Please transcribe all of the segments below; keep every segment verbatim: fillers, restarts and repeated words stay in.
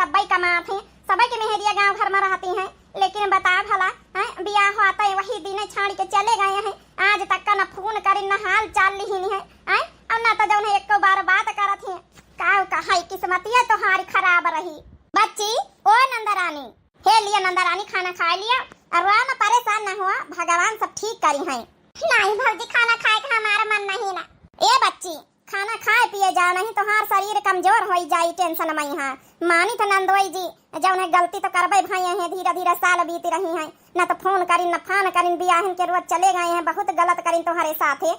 सबई कमात हैं, सबई के मेहरिया गाँव घर मा रहती हैं, लेकिन बताओ भला, हैं, बियाह होत है वही दिन छाड़ि के चले गए हैं। आज तक का न फोन करिन, न हाल चाल लिहिन हैं, हैं, अउर न तो जौन है एको बार बात करत हैं। काउ कहाई, किस्मतिया तोहारी खराब रही। बच्ची, ओ नंदरानी, हे लिया नंदरानी, खाना खाइ लिया, अउर रो न, परेशान न हुआ, भगवान सब ठीक करिहैं। नाहीं भौजी, खाना खाए का हमारा मन नहीं ना। ए बच्ची, खाना खाए पिए जाओ, नहीं तोहार शरीर कमजोर होइ जाई, tension मइहाँ। मानी त नंदोई जी, जौन है गलती तो करबे भइँ हैं, धीरे धीरे साल बीत रही हैं, न तो फोन करिन, न फान करिन, बियाहन के रोज चले गए हैं, बहुत गलत करिन तोहरे साथे,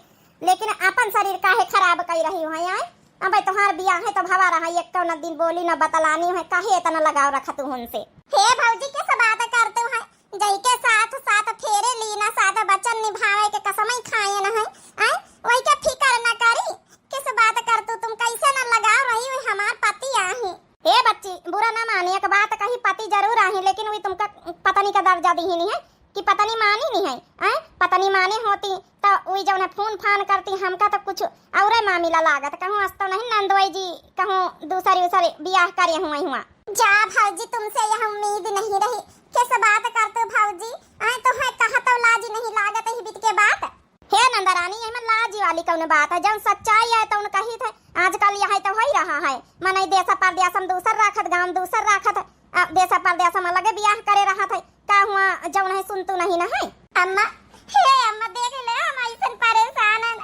लेकिन अपन शरीर काहे खराब कइ रही हो, आय? अबे तोहार बियाह है तो भवा रहा, एक न दिन बोली न बतलानी है, काहे इतना लगाव रखत हो उनसे? हे भौजी, किस बात करत हो? जइके साथ साथ फेरे लीना, साथ वचन निभावे के कसमई खाएन है, आय? वही के फिकर न करी, किस बात करत हो तुम, कैसे न लगाव रही हो हमार पति आही। हे बच्ची, बुरा ना मानी, एक बात कही, पति जरूर आही, लेकिन वही तुमका पत्नी का दर्जा दिहिन है कि पत्नी मानी नहीं है, आय? पत्नी माने होती तो वही जौन है फोन फान करती, हमका तो कुछ औरे मामिला लागत, कहूँ अस्तो नहीं नंदोई जी कहूँ दूसरी उसरी बियाह करे हुए हुआ। जा भौजी, तुमसे यह उम्मीद नहीं रही। किस बात करत हो भौजी? आय, तोहैं कहत लाज नहीं लागत ही बित के बात? हे नंदरानी, एहमा लाज वाली कौन बात है? जौन सच्चाई है तौन कहित है। आजकल यह तो होइ रहा है, मनई देश परदेश मा दूसर राखत, गाँव दूसर राखत, आ, देश परदेश मा अलगे बियाह करे रहत है। का हुआ, जौन है सुनतू नहीं न है? अम्मा, हे अम्मा, देख ले, हम अइसन परेशान हैं।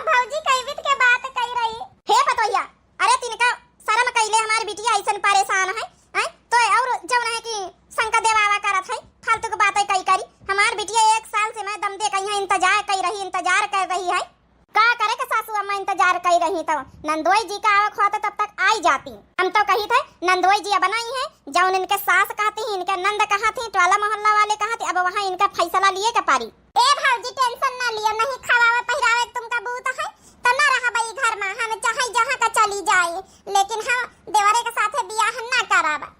भौजी कई बित के बात कही रही। हे पतोहिया, अरे तिनका शरम कइले, हमार बिटिया अइसन परेशान है, हैं? तो और जौन है कि शंका देवावा करत है, फालतू के बातें कई करी। हमार बिटिया एक साल से मैं दम दे कहीं इंतजार कई रही, इंतजार कर रही है। का करे के सासू अम्मा, इंतजार कई रही तो नंदोई जी का आवक होता तब तक आई जाती। हम तो कही थे नंदोई जी अब नहीं है, जौन इनके सास कहती, इनके नंद कहती, टोला मोहल्ला वाले कहती, अब वहाँ इनका फैसला लिए के पारी। ए भौजी, tension ना लियो, नहीं खवावे पहिरावे तुमका बूत है, त ना रहब ई घर मा, हम चाहे जहाँ का चली जाए, लेकिन हम देवरे के साथे बियाह ना करब।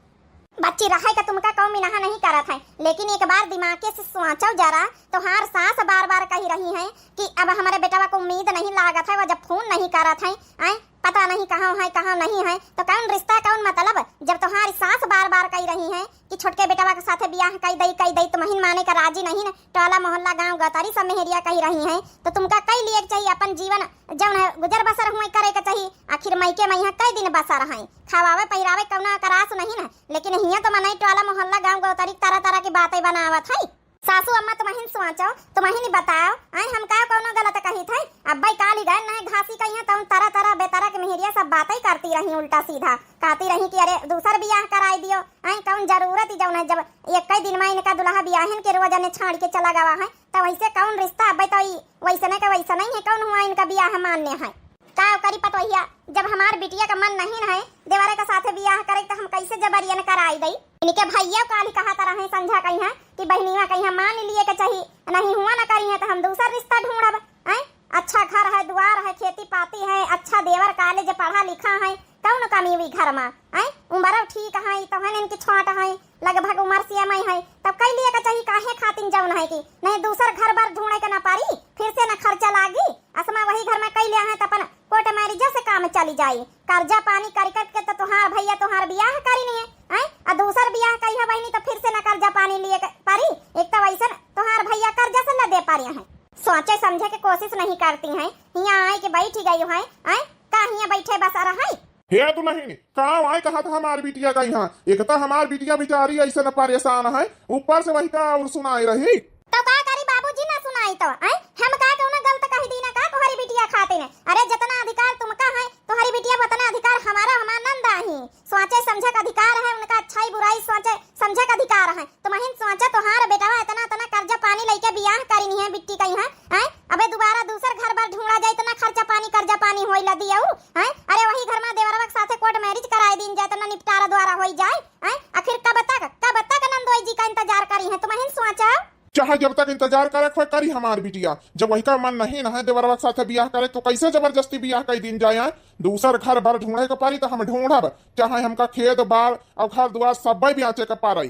बच्ची, रहे का तुमका कौमी नहा नहीं करत है, लेकिन एक बार दिमाग से सोचो जरा, तोहार सास बार बार कही रही है कि अब हमारे बेटवा को उम्मीद नहीं लागत है, वो जब फोन नहीं करत है, आय, पता नहीं कहाँ है, कहाँ नहीं है, तो कौन रिश्ता, कौन मतलब? जब तोहार सास बार बार कही रही है कि छोटके बेटवा के साथे बियाह कई दई, कई दई, तुमहिन माने का राजी नहीं न, टोला मोहल्ला गाँव गतारी सब मेहरिया कही रही है, तो तुमका कई लिए के चाहिए अपन जीवन, जौन है गुजर बसर हुए करे के चाहिए। आखिर मइके मइहाँ कई दिन बसर है, खवावे पहिरावे कौना करास नहीं न, लेकिन हियाँ तो मनई टोला मोहल्ला गाँव गतारी तरह तरह की बातें बनावत है। सासू अम्मा, तुमहिन सोचो, तुमहिन बताओ, आय, हम का कौनो गलत कहित है? अब्बई काली गए नहीं घासी कहिया, तौन तरह तरह बेतरह के मेहरिया सब बातें करती रही उल्टा सीधा, कहती रही कि अरे दूसर बियाह कराई दियो, आय, कौन जरूरत ही जौन है, जब एक ही दिन मा इनका दुल्हा बियाहन के रोज अने छाड़ के चला गवा है, तो वैसे कौन रिश्ता? अब्बई तो ई वैसने के वैसने ही है, कौन हुआ इनका बियाह मान्य है? का करी पतोहिया, जब हमार बिटिया का मन नहीं है देवरे के साथे बियाह करे, तो हम कैसे जबरियन कराई दई? इनके भैया काली कहत रहे संझा कहिया कि बहिनिया कहिया मान लिए के चाही, नहीं हुआ न करिए तो हम दूसर रिश्ता ढूंढब। हैं? अच्छा घर है, दुआर है, खेती पाती है, अच्छा देवर college पढ़ा लिखा है, कौन कमी हुई घर मा? हैं? उम्र ठीक है, तोहन इनकी छोट है, लगभग उम्र से मैं है, तब कई लिए के चाही काहे खातिन जौन है कि नहीं दूसर घर बर ढूंढे के ना पारी, फिर से न खर्चा लागी। असमा वही घर मा कई लिया है, तो अपन court marriage से काम चली जाई। कर्जा पानी करि करि के तो तोहार भैया तोहार बियाह करिन है, हैं? आ दूसर बियाह करिहा बहिनी तो फिर से न कर्जा पानी लिए के परी। एक तो वैसन तोहार भैया कर्जा से लदे परे हैं। सोचे समझे के कोशिश नहीं करती हैं, हियाँ आए के बैठी गई हैं, हैं? का हियाँ बैठे बसर हैं? हे दुलहिन, का आए कहा था हमार बिटिया का यहाँ? एक तो हमार बिटिया बेचारी ऐसे न परेशान है, ऊपर से वही का और सुनाए रही। तो का करी बाबूजी, ना सुनाई तो, हैं? हम का कौनो गलत कही दीना का तोहरी बिटिया खातिर? अरे जितना अधिकार तुमका है तोहरी बिटिया, उतना अधिकार हमारा, हमार नंद आही। सोचे समझे का अधिकार है उनका, अच्छाई बुराई सोचे समझे का अधिकार है। तुमहिन सोचे तोहार बेटवा इतना, इतना कर्जा पानी लइके बियाह करिन है बिट्टी कहिया, हैं? अबे दुबारा दूसर घर बर ढूंढा जाए, इतना खर्चा पानी, कर्जा पानी होई लदी अउर, हैं? अरे वही घर मा देवरवा के साथे court marriage कराए दीन जाए, इतना निपटारा द्वारा होई जाए, हैं? आखिर कब तक, कब तक नंदोई जी का इंतजार करी है, तुमहिन सोचा? चाहे जब तक इंतजार करे खोए करी हमार बिटिया, जब वही का मन नहीं न है देवरवा के साथे बियाह करे, तो कैसे जबरदस्ती बियाह कर दीन जाए? हैं? दूसर घर बर ढूंढे के पारी तो हम ढूंढब, चाहे हमका खेत बार और घर दुआर सब बेचे के पारे।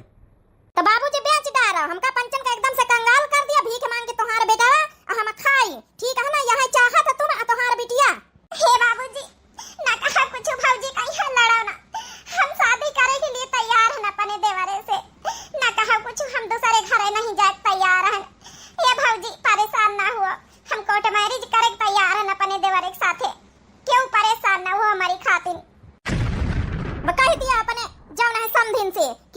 तो बाबूजी बेच डारा, हमका पंचन का एकदम से कंगाल कर दिया, भीख मांग के तोहार बेटवा, आ हम खाई, ठीक है ना? यह चाहत तुम आ तोहार बिटिया। हे बाबूजी, ना कहा कुछ भौजी, कहीं लड़ो ना, हम शादी करे के लिए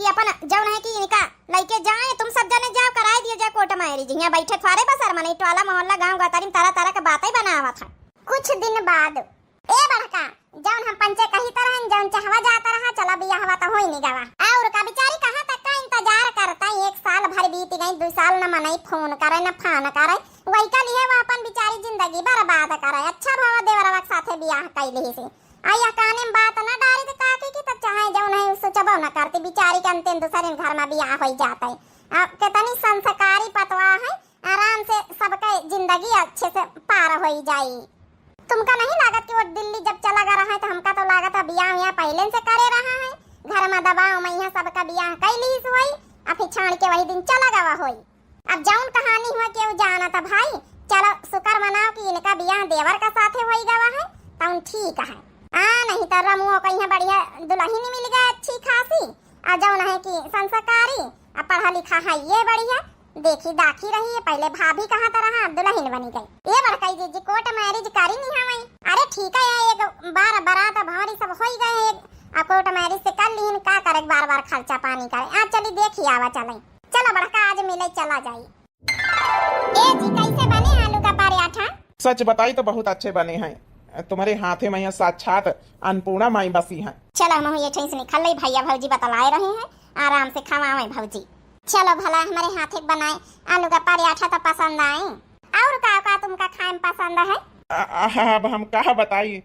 कि अपन जौन है कि इनका लइके जाए, तुम सब जने जाओ, कराए दिए जाए कोर्ट मैरिज। यहाँ बैठे थोड़े बसर मनई, टोला मोहल्ला गाँव गतारी में तरह तरह के बातें बनावत है। कुछ दिन बाद, ए बड़का, जौन हम पंचे कही तरह, जौन चाहवा जाता रहा, चला बियाहवा तो होई नहीं गवा। और का बिचारी कहाँ तक का इंतजार करता, एक साल भर बीत गई, दो साल न मनई फोन करे, न फान करे, वही का लिए वो अपन बिचारी जिंदगी बर्बाद करे। अच्छा भवा देवरवा के साथे बियाह कैली से, आ यह काने में बात न डारी तो काकी की तो चाहे जौन है सोचबो न करती, बिचारी के अंतिम दूसरे घर में बियाह होई जाता है। अब कितनी संस्कारी पतवा है, आराम से सबके जिंदगी अच्छे से पार होई जाई। तुमका नहीं लागत कि वो दिल्ली जब चला गया रहा है तो हमका तो लागत है बियाह यहाँ पहले से करे रहा है, घर में दबाव में यहाँ सबका बियाह कैली होई, आ फिर छाड़ के वही दिन चला गवा होई। अब जौन कहानी हुआ केहू जानत भाई, चलो शुक्र मनाओ कि इनका बियाह देवर का साथे होई गवा है, तौन ठीक है। आ नहीं तो रमुओ कहीं बढ़िया दुल्हन मिल गए अच्छी खासी, आ जौन है कि संस्कारी, आ पढ़ा लिखा है ये बढ़िया, देखी दाखी रही है, पहले भाभी कहाँ तो रहा, अब दुल्हन बनी गई। ये बड़कई जीजी कोर्ट मैरिज करी नहीं हमें। अरे ठीक है, एक बार बारात भौरी सब होई गए, एक आ कोर्ट मैरिज से कर लीन, का करे बार बार खर्चा पानी करे। आ चली देखी आवा चले। चलो बड़का, आज मिले चला जाई। ए जी, कैसे बने आलू का पराठा? सच बताई तो बहुत अच्छे बने हैं। तुम्हारे हाथे में यहाँ साक्षात अन्नपूर्णा माई बसी हैं। चलो हम ये ठैस निकल ले, भैया भौजी बतलाए रहे हैं, आराम से खवावे भौजी। चलो भला हमारे हाथे के बनाए आलू का पराठा तो पसंद आए। और का का तुमका खाए में पसंद है? आ, आ, अब हम का बताई,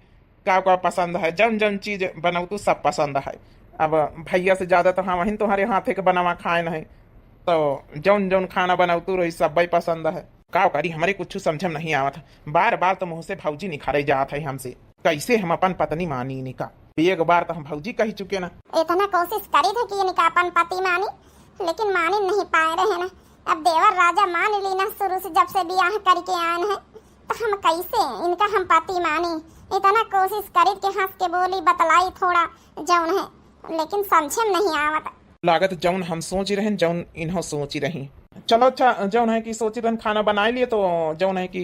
का का पसंद है, जौन जौन चीज बनौतू सब पसंद है। अब भैया से ज्यादा तो हम ही तुम्हारे हाथे के बनवा खाए नहीं, तो जौन जौन खाना बनौतू रही सब ही पसंद है। का करी, हमरे कुछ समझ में नहीं आवत है। बार बार तो मुँह से भौजी निखारे जात है हमसे, कैसे हम अपन पत्नी मानी इनका। एक बार तो हम भौजी कह चुके ना। इतना कोशिश करी थे कि इनका अपन पति मानी, लेकिन मानी नहीं पाए रहे ना। अब देवर राजा मान ली ना, शुरू से जब से बियाह करके आन है, तो हम कैसे इनका हम पति मानी? इतना कोशिश करी कि हंस के बोली बतलाई थोड़ा जौन है, लेकिन समझे में नहीं आवत। लागत जौन हम सोची रहन, जौन इन्हों सोची रही। चलो अच्छा, जौन है कि सोची रहन खाना बनाए लिए, तो जौन है कि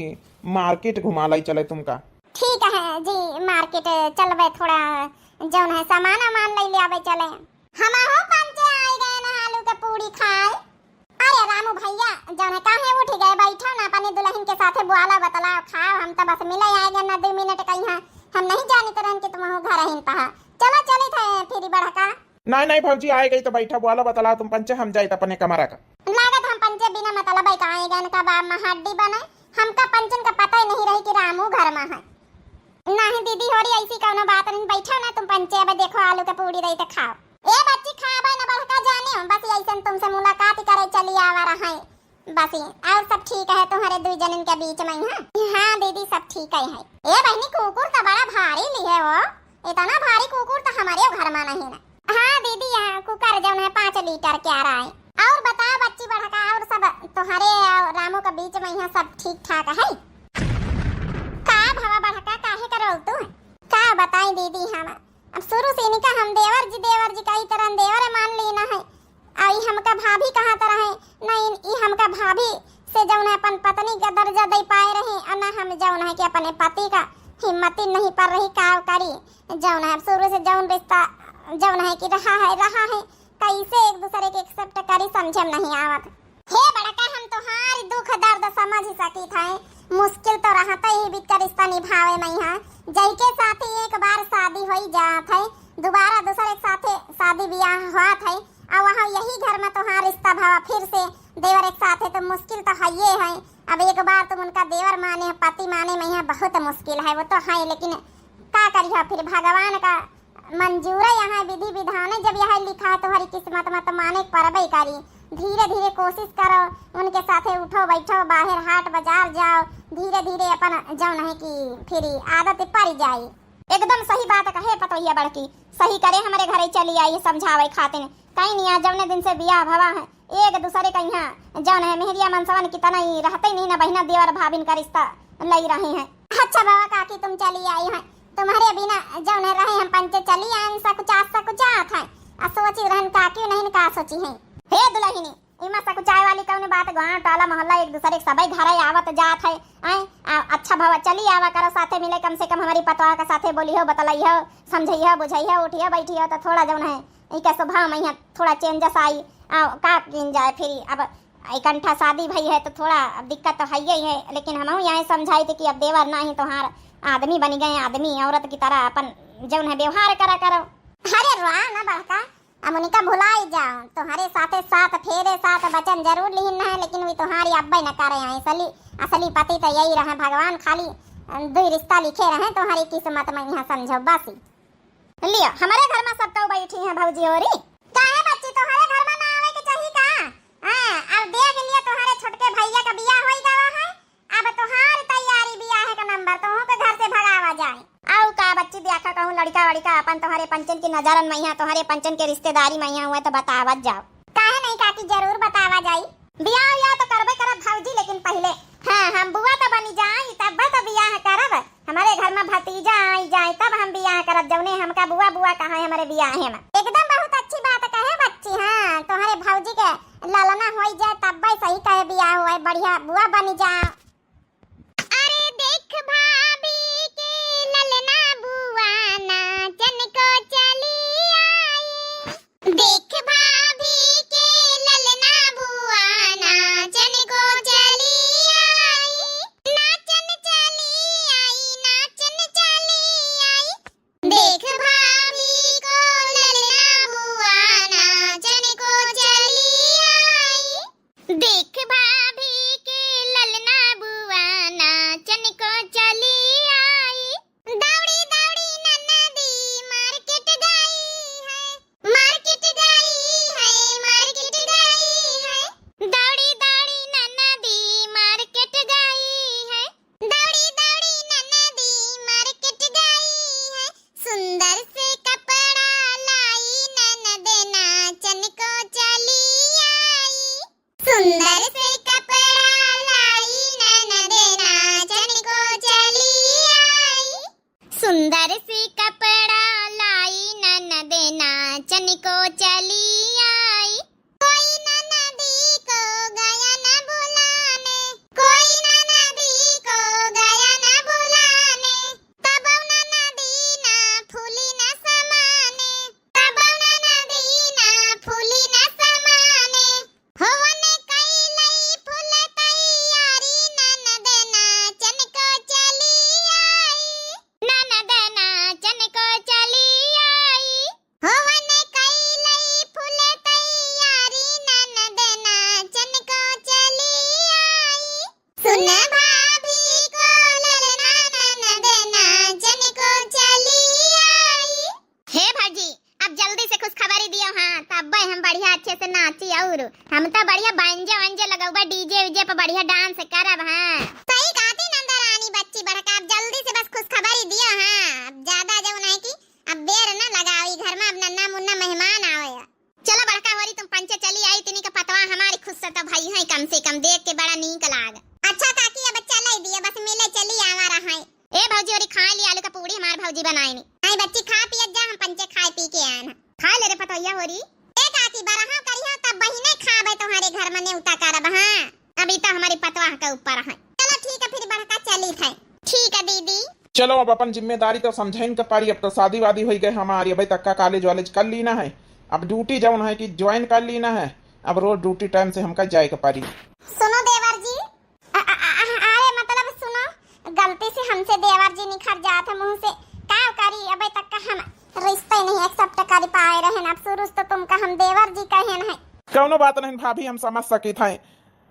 मार्केट घुमा लाई चले तुमका। ठीक है जी, मार्केट चलबे, थोड़ा जौन है सामान वामान ले ले आवे चले। हमहू पंचे आए गए ना आलू के पूड़ी खाए। अरे रामू भैया, जौन है काहे उठ गए, बैठो ना अपने दुल्हन के साथे बुआला बतलाओ खाओ, हम तो बस मिले आए गए ना दो मिनट का यहाँ, हम नहीं जानते रहन कि तुम घर ही पहा। चलो चली थे फिर बड़का। नहीं नहीं भौजी, आए गई तो बैठा, बुआला बतलाओ तुम पंचे, हम जाए अपने कमरा का। लागत हम पंचे बिना मतलब का आए गए, इनका बाप में हड्डी बने, हमका पंचन का पता ही नहीं रही कि रामू घर में है। नहीं दीदी, होरी ऐसी कौनो बात नहीं, बैठो ना तुम पंचे, अब देखो आलू के पूड़ी रही तो खाओ। ए बच्ची, खाबे न बड़का जाने, बस ऐसे तुमसे मुलाकात करे चली आवा रहा है। बस ये, और सब ठीक है तुम्हारे दुई जनन के बीच में? हाँ, हाँ दीदी, सब ठीक है, है। ए बहनी, कुकुर तो बड़ा भारी ली है हो, इतना भारी कुकुर तो हमारे घर में नहीं ना। हाँ दीदी, यहाँ कुकर जौन है पाँच लीटर के आ रहा है। और बताओ बच्ची बड़का, और सब तुम्हारे और रामू के बीच में यहाँ सब ठीक ठाक है? का भवा बड़का, काहे का रोल तू? का बताई दीदी, हम अब शुरू से इनका हम देवर जी, देवर जी कही तरह देवर मान लेना है। आ ई हमका भाभी कहा तरह है, न इन-, ई हमका भाभी से जौन है अपन पत्नी का दर्जा दे पाए रही, और न हम जौन है कि अपने पति का हिम्मत ही नहीं पर रही, का करी। जौन है अब शुरू से जौन रिश्ता जौन है कि रहा है, रहा है, कैसे एक दूसरे के एक्सेप्ट करी, समझे में नहीं आवत। हे बड़का, हम तोहार दुख दर्द समझ सकित है, मुश्किल तो रहते ही बीच का रिश्ता निभावे में है। जइके साथे एक बार शादी होई जात है, दोबारा दूसरे के साथे शादी ब्याह होत है, और वहाँ यही घर में तोहार रिश्ता भवा फिर से देवर एक साथे, तो मुश्किल तो है ये है। अब एक बार तुम उनका देवर माने, पति माने में यहाँ बहुत मुश्किल है, वो तो है, लेकिन का करिए फिर, भगवान का मंजूर है यहाँ विधि विधान है, जब यह लिखा है तुम्हारी किस्मत में तो माने के परबे करी। धीरे धीरे कोशिश करो, उनके साथे उठो बैठो, बाहर हाट बाजार जाओ, धीरे धीरे अपन जौन है कि फिर आदत पड़ जाई। एकदम सही बात कहे पतोहिया बड़की, सही करे हमरे घरे चली आई समझावे खातिर। कहीं नहीं, आज जौने दिन से बियाह भवा है, एक दूसरे का यहाँ जौन है मेहरिया मनसवन की तना ही रहते ही नहीं ना, बहिना देवर भाभिन का रिश्ता लई रही हैं। अच्छा बाबा काकी, तुम चली आई हैं, तुम्हारे बिना जौन है रहे हम पंचे चली आए, सकुचात सकुचात हैं। आ सोची रहन काकी नहीं का सोची हैं। हे दुल्हनी, इमा सकुचाए वाली कौन बात? गाँव, टोला, मोहल्ला, एक दूसरे के सबई घरे आवत जात है। आए, आ, अच्छा भवा, चली आवा करो साथे मिले, कम से कम हमरी पतवा के साथे बोलिहो, बतलइहो, समझइहो, बुझइहो, उठिहो, बैठिहो, तो थोड़ा जौन है, इके स्वभाव में यहाँ थोड़ा changes आई। आ, का कीन जाए फिर, अब इकट्ठा शादी भई है तो थोड़ा अब दिक्कत तो हइये है, लेकिन हमहू यहाँ समझाई थी कि अब देवर ना ही तोहार आदमी बनी गए, आदमी औरत की तरह अपन जौन है व्यवहार करा करो। अरे रोआ ना बड़का, अब उनका भुलाई जाओ, तोहरे साथे साथ फेरे साथ वचन जरूर लिहिन है, लेकिन वी तोहारी अब्बे न करे हैं। असली, असली पति तो यही रहे, भगवान खाली दुई रिश्ता लिखे रहे तोहरी किस्मत में, यहाँ समझो बस। लियो, हमरे घर में सब केहू बैठी हैं भौजी होरी। काहे बच्ची, तोहरे घर में ना आवे के चाही का? हाँ, अब देख लियो, तोहरे छोटके भैया का बियाह होई गवा है, अब तोहार तैयारी बियाह के नंबर, तोहू के घर से भगावा जाए। आउ का बच्ची, देखा कहूँ लड़का वड़का अपन तोहरे पंचन की नजरन में यहाँ, तोहरे पंचन के रिश्तेदारी में यहाँ हुए तो बतावत जाओ। काहे नहीं काकी, जरूर बतावा जाई। बियाह या तो करबे करब भौजी, लेकिन पहिले, हाँ, हम बुआ तो बनी जाई, तब तो बियाह करब। हमरे घर में भतीजा आई जाए, तब हम बियाह करब। जौने हमका बुआ बुआ कहा है हमरे बियाहे में। एकदम बहुत अच्छी बात कहे बच्ची, हाँ, तोहरे भौजी के ललना होई जाए, तब सही कहे बियाह होए, बढ़िया बुआ बनी जा। अरे देख भाभी के ललना बुआ नाचन को चली आई। देख भाभी के ललना बुआ नाचन को चली आई। नाचन चली आई, नाचन चली आई। देख भाभी को ललना बुआ नाचन को चली आई। देख भाभी के ललना बुआ नाचन को चली आई। दौड़ी दौड़ी ननदी मार्केट गई है, मार्केट गई है, मार्केट गई है। दौड़ी दौड़ी ननदी मार्केट गई है, दौड़ी दौड़ी ननदी मार्केट गई है। सुंदर से कपड़ा लाई ननद नाचन को चली आई। सुंदर से कपड़ा लाई ननद नाचन को चली आई। सुंदर से कपड़ा लाई ननद नाचन को चली आई। कोई ननदी को गया न बुलाने, कोई ननदी को गया न बुलाने। तब ननदी ना फूली न समाने, तब ननदी ना फूली न समाने। होवन कइलई फूल तैयारी ननद नाचन को चली आई। ननद नाचन को चली आई। होवन कइलई फूल तैयारी ननद नाचन को चली आई। सुन भाभी को ललना ननद नाचन को चली आई। हे भौजी, अब जल्दी से खुशखबरी दियो, हाँ, तब्बे हम बढ़िया अच्छे से नाची। और हम तो बढ़िया बैंजो वैंजो लगौबा, DJ वीजे पर बढ़िया dance करब, हाँ। सही कहती नंदरानी बच्ची बड़का, अब जल्दी से बस खुशखबरी दियो, हाँ। अब ज्यादा जौन है कि अब बेर न लगाओ, ई घर में अब नन्ना मुन्ना मेहमान आवे। चलो बड़का होरी, तुम पंचे चली आई, तिनी के पतवा हमारी खुश से तो भई है, कम से कम देख के बड़ा नीक लाग। अच्छा काकी, अब चले दिए, बस मिले चली आवा रहा है। ए भौजी, होरी खाए ली आलू का पूड़ी हमार भौजी बनाए नी। नहीं बच्ची, खा पियत जा, हम पंचे खाए पी के आए हैं। खा ले रे पतोहिया होरी। ए काकी, बरहा करिहा तब बहिने खाबे, तुम्हारे घर में नेवता करब, हाँ। अभी तो हमारी पतवा के ऊपर है। चलो ठीक है, फिर बड़का चली थे। ठीक है दीदी। चलो, अब अपन जिम्मेदारी तो समझइन के पारी। अब तो शादी वादी होई गए हमारी, अबे तक का college वालेज कर लीना है, अब duty जौन है कि join कर लीना है, अब रोज duty time से हमका जाए के पारी। सुनो देवर जी, अ-, अ-, अ-, अ-, अरे मतलब सुनो, गलती से हमसे देवर जी निखर जात है मुँह से, का करी, अबे तक का हम रिश्ते नहीं accept कर पाए रहन, अब शुरू से तो तुमका हम देवर जी कहन है। कौनो बात नहीं भाभी, हम समझ सकित हैं,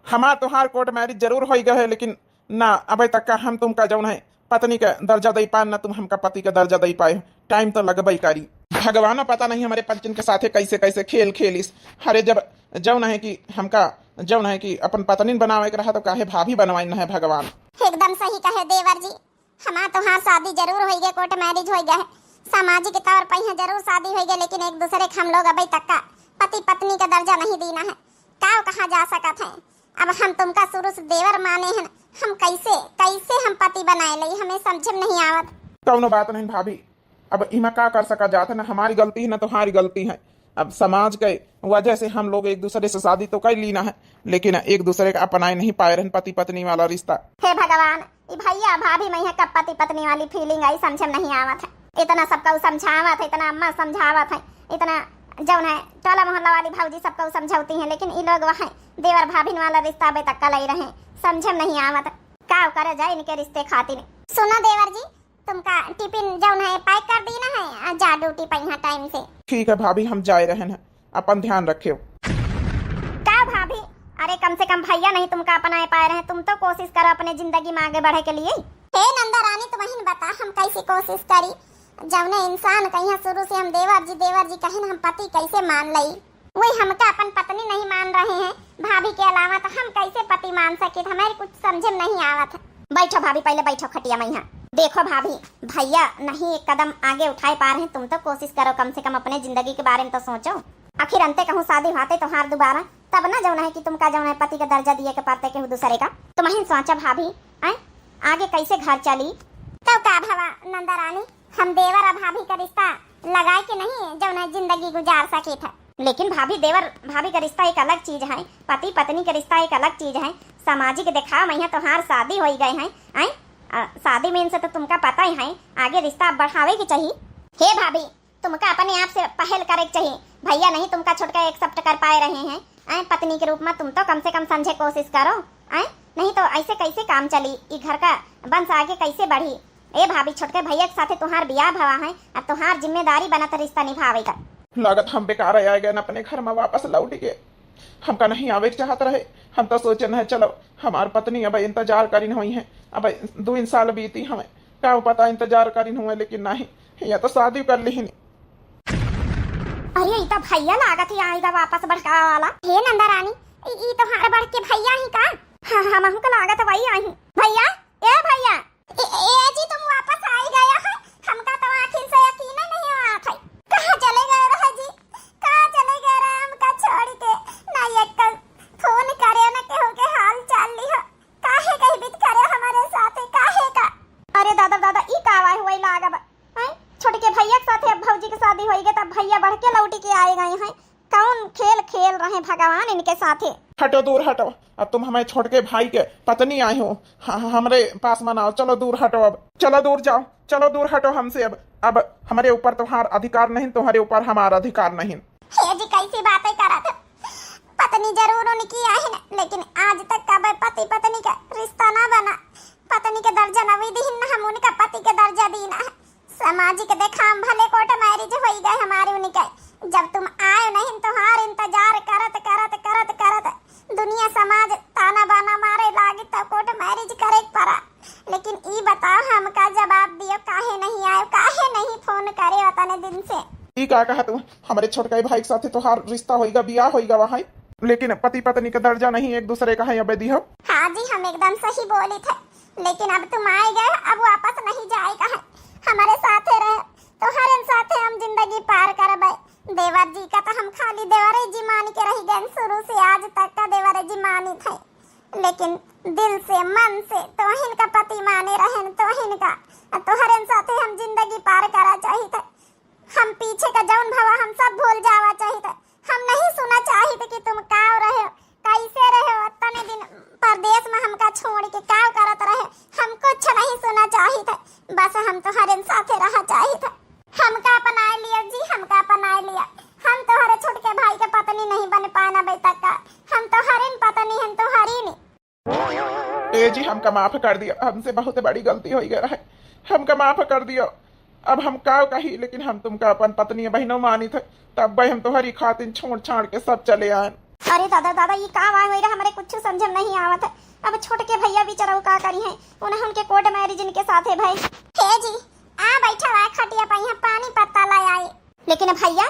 हमार तोहार court marriage जरूर होई गए है, लेकिन ना, अबे तक का हम तुमका जौन है पत्नी का दर्जा दे पाए, ना तुम हमका पति का दर्जा दे पाए। Time तो लगबे करी। भगवानो पता नहीं हमारे पंचन के साथे कैसे कैसे खेल खेलिस। अरे जब जौन है कि हमका जौन है कि अपन पत्नी बनावे के रहा तो काहे भाभी बनवाइन है भगवान। एकदम सही कहे देवर जी, हमार तोहार शादी जरूर होई गए, court marriage होई गए है, सामाजिक तौर पर यहाँ जरूर शादी होई गए, लेकिन एक दूसरे के हम लोग अबे तक का पति पत्नी का दर्जा नहीं दीना है। का कहा जा सकत है? अब हम तुमका शुरू से देवर माने हैं, हम कैसे, कैसे हम पति बनाए लई, हमें समझ में नहीं आवत। कौनो बात नहीं भाभी, अब इमा का कर सका जात है, ना हमारी गलती है ना तुम्हारी गलती है। अब समाज के वजह से हम लोग एक दूसरे से शादी तो कर लीना है, लेकिन एक दूसरे का अपनाए नहीं पाए रहन पति पत्नी वाला रिश्ता। हे भगवान, ई भैया भाभी में यहाँ कब पति पत्नी वाली feeling आई, समझे में नहीं आवत है। इतना सबका उ समझावत है, इतना अम्मा समझावत है, इतना जौन है टोला मोहल्ला वाली भौजी सबका उ समझौती हैं, लेकिन ई लोग वहाँ देवर भाभिन वाला रिश्ता अबे तक कलई रहे, समझे में नहीं आवत। का करे जाए इनके रिश्ते खातिर। सुनो देवर जी, तुमका टिफिन जौन है pack कर दीना है, आ जा ड्यूटी पे यहाँ time से। ठीक है भाभी, हम जाए रहन हैं, अपन ध्यान रखेव। का भाभी, अरे कम से कम भैया नहीं तुमका अपनाए पाए रहे, तुम तो कोशिश करो अपने जिंदगी में आगे बढ़े के लिए। हे नंदा रानी, तुमहिन बता हम कैसी कोशिश करी, जौने इंसान कहिया शुरू से हम देवर जी देवर जी कहिन हम पति कैसे मान लई? वही हमका अपन पत्नी नहीं मान रहे हैं भाभी के अलावा, तो हम कैसे पति मान सकित? हमारे कुछ समझे में नहीं आवत है। बैठो भाभी, पहले बैठो खटिया में यहाँ। देखो भाभी, भैया नहीं एक कदम आगे उठाए पा रहे हैं, तुम तो कोशिश करो, कम से कम अपने जिंदगी के बारे में तो सोचो। आखिर अंते कहूँ शादी भाते तोहार दोबारा, तब ना जौन है कि तुमका जौन है पति का दर्जा दिए के पड़ते केहू दूसरे का। तुमहिन सोचा भाभी, आए आगे कैसे घर चली? तो का भवा नंदा रानी, हम देवर और भाभी का रिश्ता लगाए के नहीं जौन है जिंदगी गुजार सकित है। लेकिन भाभी, देवर भाभी का रिश्ता एक अलग चीज है, पति पत्नी का रिश्ता एक अलग चीज है। सामाजिक दिखावा में यहाँ तोहार शादी होई गए हैं, आए आ, शादी में इनसे तो तुमका पता ही है, आगे रिश्ता बढ़ावे के चाहिए। हे भाभी, तुमका अपने आप से पहल करे के चाहिए। भैया नहीं तुमका छोटका accept कर पाए रहे हैं, आए पत्नी के रूप में तुम तो कम से कम समझे कोशिश करो, आए नहीं तो ऐसे कैसे काम चली, ई घर का वंश आगे कैसे बढ़ी? ए भाभी, छोटके भैया के साथे तुहार बियाह भवा है, अब तुहार जिम्मेदारी बनत रिश्ता निभावे का। लागत हम बेकार आए गए अपने घर में वापस लौट के। हमका नहीं आवे के चाहत रहे, हम तो सोचन है चलो हमार पत्नी अब इंतजार करिन हुई है, अब दो तीन साल बीती हमें, का पता इंतजार करिन हुए, लेकिन नहीं, ये तो शादी कर लिहिन। अरे, ई तो भैया लागत ही आएगा वापस बड़का वाला। हे नंदा रानी, ई, ई तोहार बड़के भैया ही का? हाँ, हमहू का लागत वही आई। भैया, ए भैया। ए, ए जी, तुम वापस आई गया है? हमका तो आँखिन से यकीन नहीं होत है। कहाँ चले गए रहे जी? कहाँ चले गए रहे हमका छोड़ के? ना एक फोन करे, ना केहू के हाल चाल लिहो। काहे कहीं बीत करे हमारे साथे, काहे का? अरे दादा, दादा, ई का आवाज हुआ लागब? हैं? छोटके भैया के साथे अब भौजी के शादी होई गई, तब भैया बढ़ के लौटी के आए गए हैं। कौन खेल खेल रहे भगवान इनके साथे। हटो, दूर हटो, अब तुम हमारे छोटके भाई के पत्नी आए हो, ह-, ह-, हमरे पास मनाओ। चलो दूर हटो, अब चलो दूर जाओ, चलो दूर हटो हमसे। अब, अब हमारे ऊपर तुम्हार अधिकार नहीं, तुम्हारे ऊपर हमारा अधिकार नहीं। हे जी, कैसी बातें करत है? पत्नी जरूर उनकी आहिन, लेकिन आज तक कबे पति पत्नी का रिश्ता ना बना, पत्नी के दर्जा ना भी दीन, ना हम उनका पति के दर्जा दीना है। सामाजिक देखाम भले कोर्ट मैरिज होई गए हमारे उनके, जब तुम आए नहीं, तोहार इंतजार करत, करत, करत, करत दुनिया समाज ताना बाना मारे लागी, तब कोर्ट मैरिज करे के पड़ा। लेकिन ई बताओ, हमका जवाब दियो, काहे नहीं आयो, काहे नहीं फोन करे उतने दिन से? ई का कहा तू? हमरे छोटका भाई के साथे तोहार रिश्ता होइगा, बियाह होइगा वहाँ, लेकिन पति पत्नी का दर्जा नहीं एक दूसरे का है, अबे दिहो। हाँ जी, हम एकदम सही बोली थे, लेकिन अब तुम आए गए, अब वापस नहीं जाएगा है, हमारे साथे रहे, तोहरे साथे हम जिंदगी पार करबे। देवर जी का तो हम खाली देवरे जी मान के रह गए शुरू से आज तक का देवरे जी मानी थे, लेकिन दिल से मन से तोहिन का पति माने रहन तोहिन का, तोहरे साथे हम जिंदगी पार करा चाहित। हम पीछे का जौन भवा हम सब भूल जावा चाहित। हम नहीं सुना चाहित कि तुम काव रहे हो, कैसे रहे हो, इतने दिन परदेश में हमका छोड़ के काव करत रहे, हम कुछ नहीं सुना चाहित। बस हम तोहरे साथे रहा चाहित। हमका अपनाए लिया जी, हमका अपनाए लिया। हम तोहरे छोटके भाई के पत्नी नहीं बन पाना बेटा का, हम तोहरे पत्नी हैं, तोहरे नहीं। ए जी, हमका माफ कर दिया, हमसे बहुत बड़ी गलती हो गई रहे, हमका माफ कर दियो। अब हम का कही, लेकिन हम तुमका अपन पत्नी बहनों मानी थे, तब भाई हम तोहरी खातिर छोड़ छाड़ के सब चले आए। अरे दादा, दादा, ये का वाय होई रे, हमरे कुछ समझ में नहीं आवत है। अब छोटके भैया बेचारा का करी है, उन्हें उनके कोर्ट मैरिज इनके साथे भाई। हे जी, आ बैठा हुआ खटिया पर, यहाँ पानी पत्ता ला आए। लेकिन भैया,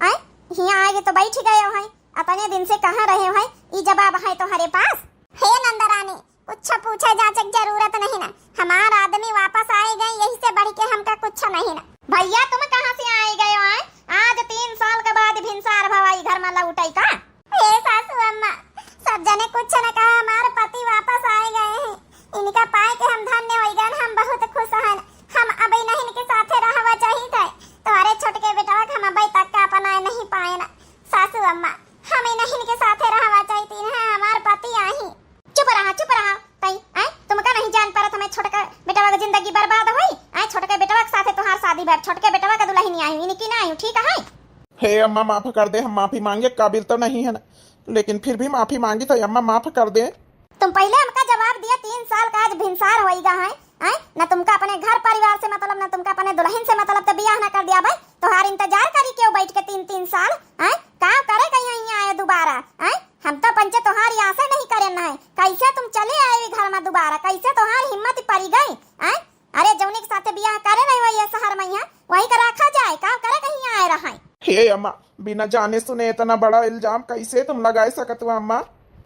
आए, हियाँ आए तो बैठ गए हो हैं, अतने दिन से कहाँ रहे हो हैं, ई जवाब है तुम्हारे पास? हे नंदरानी, कुछ पूछे जांचे के जरूरत नहीं ना, हमार आदमी वापस आए गए, यही से बढ़ के हमका कुछ नहीं ना। भैया, तुम कहाँ से आए गए हो, आए? आज तीन साल के बाद भिनसार भवाई घर में लौटे का? हे सासू अम्मा, सब जने कुछ न कहा, हमार पति वापस आए गए हैं, इनका पाए के हम धन्य हो गए, हम बहुत खुश हैं। हम अब नहीं इनके साथे रहवा चाहिए थे, तुम्हारे छोटके बेटवा के हम अबे तक का अपनाए नहीं पाए ना। अम्मा, हम इनहिन के साथे रहवा चाहती हैं, हमार पति आही। चुप रहा, चुप रहा। तई, आय, तुमका नहीं जान परत हमें छोटका बेटवा के जिंदगी बर्बाद होई? आय, छोटके बेटवा के साथे तोहार शादी भर, छोटके बेटवा के दुल्हनी आई, इनकी ना आई, ठीक है? हे अम्मा, माफ कर दे, हम माफी मांगे काबिल तो नहीं है ना, लेकिन फिर भी माफी मांगी तो अम्मा माफ कर दे। तुम पहले हमका जवाब दिया, तीन साल का आज भिनसार होइगा है, हैं? न तुमका अपने घर परिवार से मतलब, न तुमका अपने दुल्हन से मतलब, तो बियाह ना कर दिया भाई। तोहार इंतजार करी क्यों बैठ के तीन तीन साल, हैं? का करे कहीं यहाँ आए दोबारा, हैं? हम तो पंचे तोहार आसे नहीं करे ना है, कैसे तुम चले आए ई घर में दोबारा, कैसे तोहार हिम्मत पड़ी गई, हैं? अरे जौने के साथे बियाह करे रहे हो ये शहर में यहाँ, वही का रखा जाए, का करे कहीं आए रहा है। हे अम्मा, बिना जाने सुने इतना बड़ा इल्जाम कैसे तुम लगा सकत हो अम्मा?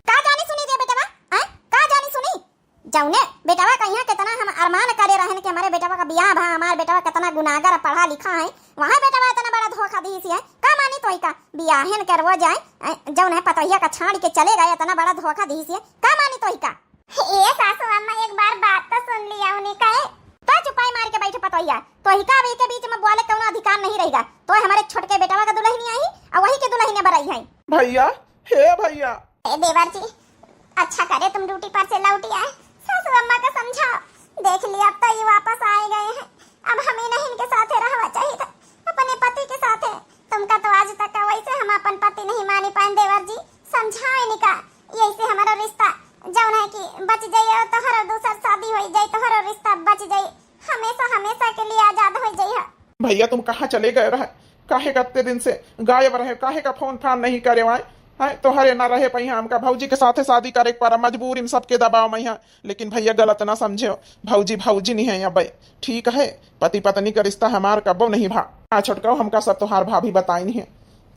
का जानी सुनी रे बेटवा, हैं? का जानी सुनी? जौने बेटवा का यहाँ कितना हम अरमान करे रहन कि हमारे बेटवा का बियाह भा, हमार बेटवा कितना गुनागर पढ़ा लिखा है, वहाँ बेटवा इतना बड़ा धोखा दीसी है। का मानी तोही का? बियाहन के रोज आए, अ, जौन है पतोहिया का छाड़ के चले गए, इतना बड़ा धोखा दीसी है। का मानी तोही का? ए सासू अम्मा, एक बार बात तो सुन लिया उन्हीं का। तो चुपाई मार के बैठे पतोहिया, तोही का अब इके बीच में बोले कौनो अधिकार नहीं रहेगा। तो हमारे छोटके बेटवा का दुल्हनी आई और वही के दुल्हनिया बरई है। भैया, हे भैया। ए देवर जी, अच्छा करे तुम ड्यूटी पर से लौटी आए, सासू अम्मा का समझाओ। देख लिया, अब तो ये वापस आए गए हैं, अब हम इनहिन के साथे रहवा चाहिए था, अपने पति के साथे। तुमका तो आज तक का वैसे हम अपन पति नहीं मानी पाए देवर जी, समझाओ इनका। यही से हमारा रिश्ता जौन है कि बच जाइए, तोहरो दूसर शादी हो जाए, तोहरो रिश्ता बच जाए, हमेशा हमेशा के लिए आजाद हो जाइए। भैया, तुम कहाँ चले गए रहे? काहे का इतने दिन से गायब रहे? काहे का फोन फान नहीं करे आए? हैं, तोहरे ना रहे पइहा, हमका भौजी के साथे शादी करे के पड़ा, मजबूरी में सबके दबाव में है। लेकिन भैया, गलत ना समझे, भौजी भौजी नहीं है अब, ठीक है? पति पत्नी का रिश्ता हमार कब्बो नहीं भा। हाँ छोटकाऊ, हमका सब तोहार भाभी बताइन है।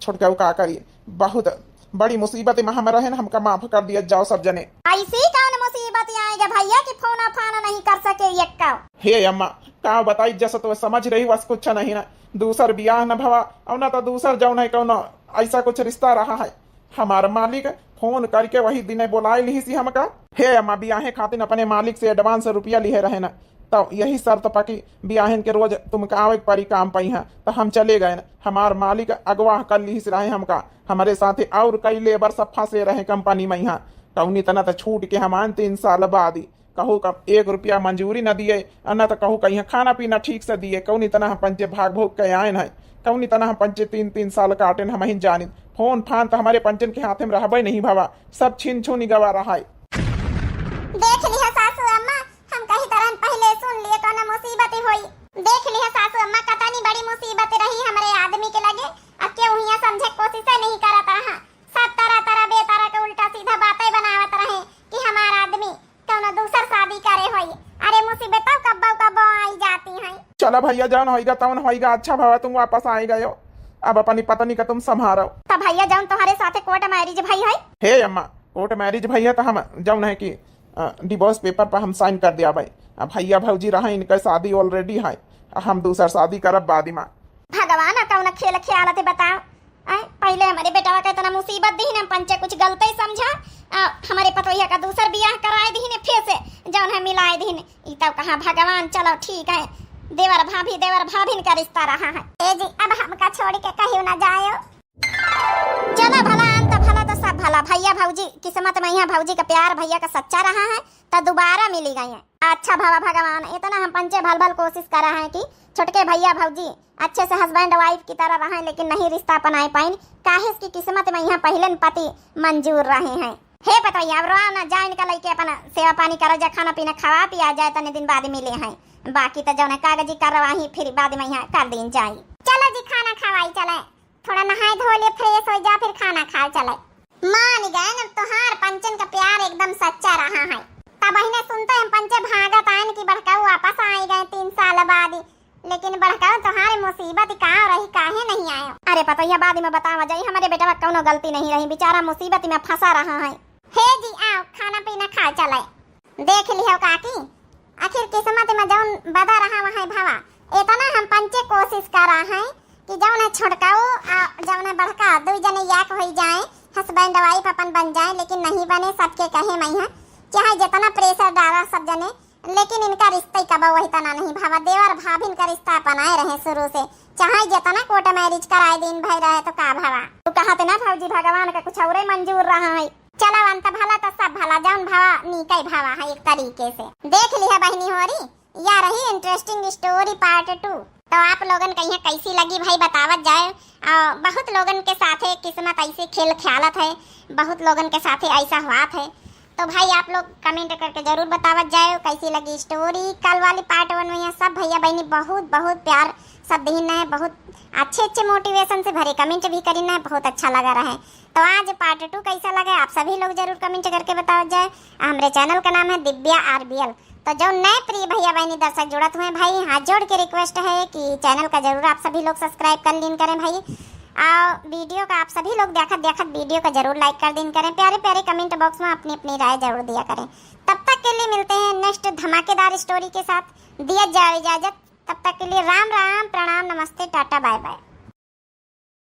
छोटकाऊ का करी, बहुत बड़ी मुसीबत में हम रहन, हमका माफ कर दिया जाओ सब जने। ऐसी कौन मुसीबत आएगा भैया कि फोन फान नहीं कर सके यक्का? हे अम्मा, का बताई, जैसे तो समझ रही बस कुछ नहीं ना, दूसर बियाह न भवा और ना तो दूसर जौन है कौनो ऐसा कुछ रिश्ता रहा है। हमार मालिक फोन करके वही दिने बोलाए लिहिसी हमका। हे अम्मा, बियाहे खातिर अपने मालिक से एडवांस रुपया लिहे रहे ना, तो यही शर्त पकी बियाहन के रोज तुमका आवे के परी काम पइहा, तो हम चले गए ना। हमार मालिक अगवा कर लिहिस रहे हमका, हमरे साथे और कई लेबर सब फंसे रहे कंपनी में यहाँ। कौनी तना तो छूट के हम आन तीन साल बाद ही कहू का एक रुपया मंजूरी न दिए, और न तो कहू का यहाँ खाना पीना ठीक से दिए। कौनी तना हम पंचे भाग भोग के आयन है, कौनी तना हम पंचे तीन तीन साल काटेन हम ही जानित। फोन फान तो हमारे पंचन के हाथे में रहबे नहीं भवा, सब छीन छून गवा रहा है। देख लिहा सासू अम्मा, हम कही तरह पहले सुन लिए कौन मुसीबत होई। देख लिहा सासू अम्मा, कतनी बड़ी मुसीबत रही हमरे आदमी के लगे, अब केहू हियां समझे कोशिश नहीं करत रहा। सब तरह तरह बेतरह के उल्टा सीधा बातें बनावत रहे कि हमार आदमी कौनो दूसर शादी करे होई। अरे मुसीबतों कब्बो कब्बो आई जाती हैं। चला भैया, जौन होइगा तौन होइगा, अच्छा भवा तुम वापस आए गयो, अब अपनी पत्नी का तुम संभारो। तब भैया जौन तुम्हारे साथे कोर्ट मैरिज भई है? हे अम्मा, कोर्ट मैरिज भई है तो हम जौन है कि डिवोर्स पेपर पर हम साइन कर दिया भाई। अब भैया भौजी रहा, इनका शादी ऑलरेडी है, हम दूसर शादी करब बाद में। भगवान, आ कौन खेल खेलत है बताओ? आय, पहले हमारे बेटवा का इतना मुसीबत दीन, हम पंचे कुछ गलते समझा, आ, हमारे पतोहिया का दूसर बियाह कराए दीन, फिर से जौन है मिलाए दीन। ई तब कहाँ भगवान, चलो ठीक है, देवर भाभी, देवर भाभिन का रिश्ता रहा है। ए जी, अब हमका छोड़ के कहीं ना जायो। चला भला, अंत भला तो सब भला। भैया भौजी किस्मत में यहाँ भौजी का प्यार भैया का सच्चा रहा है तो दोबारा मिली गई है। अच्छा भवा भगवान, इतना हम पंचे भल भल कोशिश करा है कि छोटके भैया भौजी अच्छे से हस्बैंड वाइफ की तरह रहे, लेकिन नहीं रिश्ता अपनाए पाइन, काहे कि किस्मत में यहाँ पहले न पति मंजूर रहे हैं। हे पतोहिया, अब रोआ ना, जा इनका लइके अपन सेवा पानी करो जा, खाना पीना खवा पिया जाए, तने दिन बाद मिले हैं, बाकी तो जौन कागजी कार्यवाही फिर बाद में यहाँ कर दीन जाई। चलो जी, खाना खवाई चले। थोड़ा नहाए धो ले, फ्रेश हो जा, फिर खाना खाए चले। मान गए, अब तोहार पंचन का प्यार एकदम सच्चा रहा है। तब अहिने सुनते हम पंचे भागत आयन कि बड़काऊ वापस आए गए तीन साल बाद ही। लेकिन बड़काऊ, तोहारे मुसीबत का रही, काहे नहीं आयो? अरे पतोहिया, बाद में बतावा जाई, हमारे बेटवा कौनो गलती नहीं रही, बेचारा मुसीबत में फंसा रहा है। हे जी, आओ, खाना पीना खाए चले। देख लिहो काकी, आखिर किस्मत में जौन बदा रहा वहाँ भवा। इतना हम पंचे कोशिश करा है कि जौन है छोटकाऊ आ जौन है बड़का, दुई जने याक होई जाए, हस्बैंड वाइफ अपन बन जाए, लेकिन नहीं बने। सबके कहे में है, चाहे जितना प्रेशर डाला सब जने, लेकिन इनका रिश्ता ही कबो वही तना नहीं भावा, देवर भाभिन का रिश्ता बनाए रहे शुरू से, चाहे जितना कोर्ट मैरिज कराए दिन भर रहे तो का भावा। तू कहत ना भौजी, भगवान का कुछ औरे मंजूर रहा है। चला अंत भला तो सब भला, जौन भावा नीक ही भावा है एक तरीके से। देख लिहा बहिनी होरी, या रही interesting story part two। तो आप लोगन कहिया कैसी लगी भाई बतावत जाए। और बहुत लोगन के साथे किस्मत ऐसे खेल खेलत है, बहुत लोगन के साथे ऐसा हुआत है। तो भाई आप लोग comment करके जरूर बतावत जाए कैसी लगी story। कल वाली part one में यह सब भैया बहनी बहुत बहुत प्यार सब दीन है, बहुत अच्छे अच्छे motivation से भरे comment भी करीन है, बहुत अच्छा लगा रहे। तो आज part two कैसा लगा आप सभी लोग जरूर comment करके बतावत जाए। हमरे channel का नाम है दिव्या आरबीएल। तो जो नए प्रिय भैया बहनी दर्शक जुड़त हुए भाई, हाथ जोड़ के request है कि channel का जरूर आप सभी लोग subscribe कर लीन करें भाई। और video का आप सभी लोग देखत देखत video का जरूर like कर दीन करें, प्यारे प्यारे comment box में अपनी अपनी राय जरूर दिया करें। तब तक के लिए मिलते हैं next धमाकेदार story के साथ। दिया जाओ इजाजत, तब तक के लिए राम राम, प्रणाम, नमस्ते, टाटा, बाय बाय।